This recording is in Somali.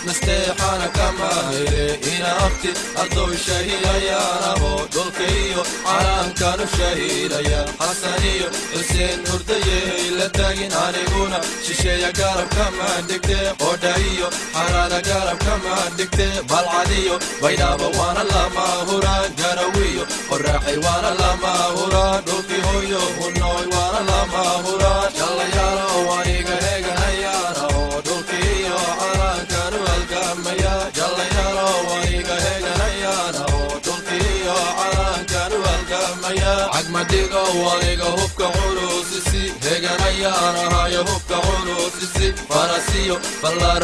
Nasteexana kama hele ina abti ardow shahiidayaanabo dhulkaiyo calaankaanu shahiidaya Xasan iyo Xuseen hurdayey la taagin aniguna shisheeya garab kama dhigte qodha iyo xaraada garab kama dhigte Balcadiyo Baydhaaba waana lama huraan Garawiyo Qoraaxay waana lama huraan dhulkii hooyo hunooy waana lama huraan Jallayaalo aniga heeganayaanabo dhulkiiyo calaankaanu Cagmadigo waliga hubka culusisi heeganayaan ahayo hubka culusisi farasiyo ballaar.